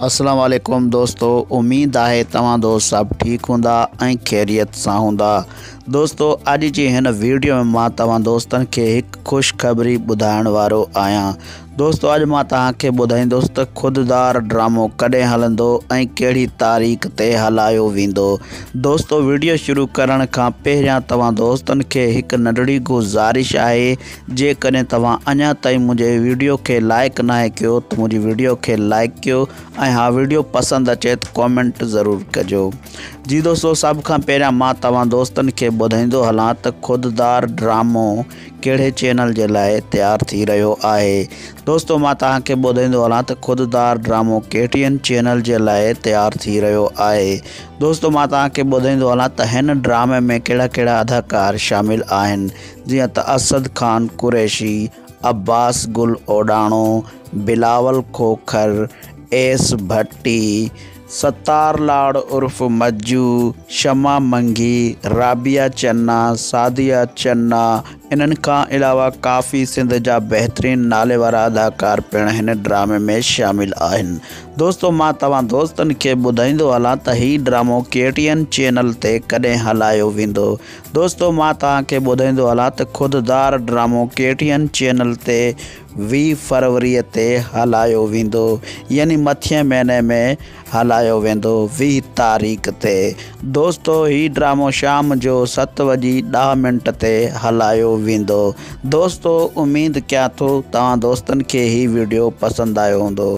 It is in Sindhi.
السلام عليڪم دوستو اميد آهي توهان دوست سڀ ٺيڪ هوندا ۽ خيريت سان هوندا دوستو اڄ جي هن ويڊيو ۾ مان توهان دوستن کي هڪ خوشخبري ٻڌائڻ وارو آهيان دوستو اڄ مان توهان کي ٻڌائيندس ته خوددار ڊرامو ڪڏهن هلندو ۽ ڪهڙي تاريخ تي هلايو ويندو دوستو ويڊيو شروع ڪرڻ کان پهريان توهان دوستن کي هڪ ننڍڙي گذارش آهي جيڪڏهن توهان اڃا تائين منهنجي ويڊيو کي لائيڪ ناهي ڪيو ته منهنجي ويڊيو کي لائيڪ ڪيو ۽ ها ويڊيو پسند اچي ته ڪومينٽ ضرور ڪجو. جي دوستو سڀ کان پهريان مان توهان دوستن کي ٻڌائيندو هلان ته خوددار ڊرامو ڪهڙي چينل جي لاء تيار ٿي رهيو آهي. دوستو مان توهان کي ٻڌائيندو هلان ته خوددار ڊرامو ڪي ٽي اين چينل جي لاء تيار ٿي رهيو آهي. دوستو مان توهان کي ٻڌائيندو هلان ته هن ڊرامي ۾ ڪهڙا ڪهڙا اداڪار شامل آهن. جيئن ته اسد خان قريشي، عباس گل اوڏاڻو، بلاول کوکر، ايس ڀٽي، ستار لاڙ عرف مجو، شمع منگي، رابعه چنا، سعديه چنا، انهن کان علاوه ڪافي سنڌ جا بهترين نالي وارا اداڪار پڻ هن ڊرامي ۾ شامل آهن. دوستو مان توهان دوستن کي ٻڌائيندو هلان ته هي ڊرامو ڪي ٽي اين چينل تي ڪڏهن هلايو ويندو. دوستو مان توهان کي ٻڌائيندو هلان ته خوددار ڊرامو ڪي ٽي اين چينل تي 20 فروري تي هلايو ويندو يعني مٿين مهيني ۾ هلايو ويندو 20 تاريخ تي دوستو هي ڊرامو شام جو 7 وڄي 10 منٽ تي هلايو ويندو دوستو اميد ڪيان ٿو توهان دوستن کي هي وڊيو پسند آيو هوندو.